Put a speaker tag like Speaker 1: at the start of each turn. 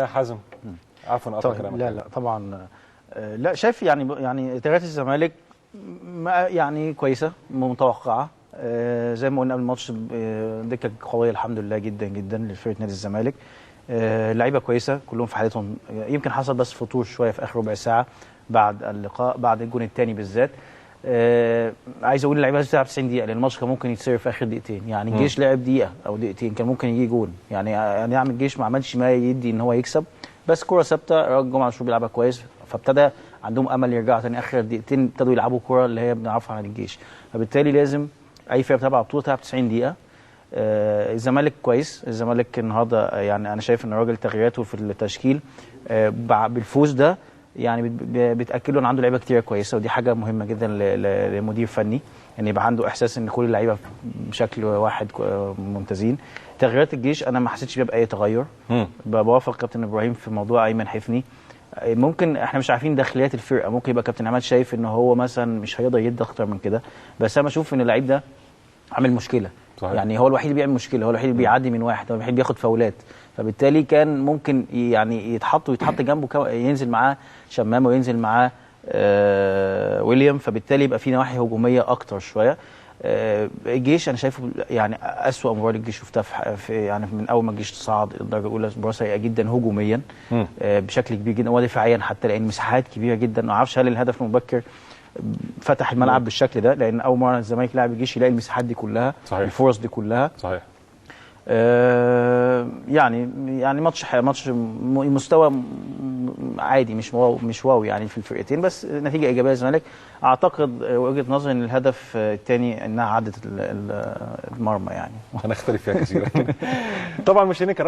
Speaker 1: حازم، عفوا اقطع كلامك.
Speaker 2: لا لا طبعا، لا شايف يعني تغييرات الزمالك يعني كويسة متوقعه، زي ما قلنا قبل الماتش، دكه قوية الحمد لله جدا جدا لفرقة نادي الزمالك، لعيبة كويسة كلهم في حالتهم، يمكن حصل بس فتور شوية في اخر ربع ساعة بعد اللقاء، بعد الجون الثاني بالذات. عايز اقول اللعيبة لازم تلعب 90 دقيقة، لان الماتش كان ممكن يتسير في اخر دقيقتين، يعني الجيش لعب دقيقة او دقيقتين كان ممكن يجي جون، يعني نعم الجيش ما عملش ما يدي ان هو يكسب، بس كره ثابتة راجل جمعه عاشور بيلعبها كويس، فابتدى عندهم امل يرجعوا تاني. اخر دقيقتين ابتدوا يلعبوا كره اللي هي بنعرفها عن الجيش، فبالتالي لازم اي فرقه بتلعب بطوله تلعب 90 دقيقة. الزمالك كويس، الزمالك النهارده يعني انا شايف ان الراجل تغييراته في التشكيل بالفوز ده يعني بتاكد له ان عنده لعيبة كتيرة كويسة، ودي حاجة مهمة جدا لمدير فني ان يبقى عنده احساس ان كل اللعيبة بشكل واحد ممتازين. تغييرات الجيش انا ما حسيتش بيها باي تغير. بوافق كابتن ابراهيم في موضوع ايمن حفني، ممكن احنا مش عارفين داخليات الفرقة، ممكن يبقى كابتن عماد شايف ان هو مثلا مش هيقدر يدي اكتر من كده، بس انا بشوف ان اللعيب ده عامل مشكلة. صحيح. يعني هو الوحيد اللي بيعمل مشكلة، هو الوحيد اللي بيعدي من واحد، هو الوحيد اللي بياخد فاولات، فبالتالي كان ممكن يعني يتحط ويتحط جنبه، ينزل معاه شمامه وينزل معاه ويليام، فبالتالي يبقى في نواحي هجومية اكتر شوية. الجيش انا شايفه يعني اسوأ مباراة للجيش شفتها في يعني من اول ما الجيش تصعد الدرجة الاولى، مباراة سيئه جدا هجوميا بشكل كبير جدا ودفاعيا حتى، لان مساحات كبيرة جدا. ما اعرفش هل الهدف المبكر فتح الملعب بالشكل ده، لان اول مرة الزمالك لاعب الجيش يلاقي المساحات دي كلها. صحيح. الفرص دي كلها. صحيح. يعني ماتش مستوى عادي، مش wow، مش wow يعني في الفرقتين، بس نتيجة ايجابية للزمالك. اعتقد وجهه نظري ان الهدف الثاني انها عدت المرمى، يعني
Speaker 1: هنختلف فيها كثيرا. طبعا مش هنكر.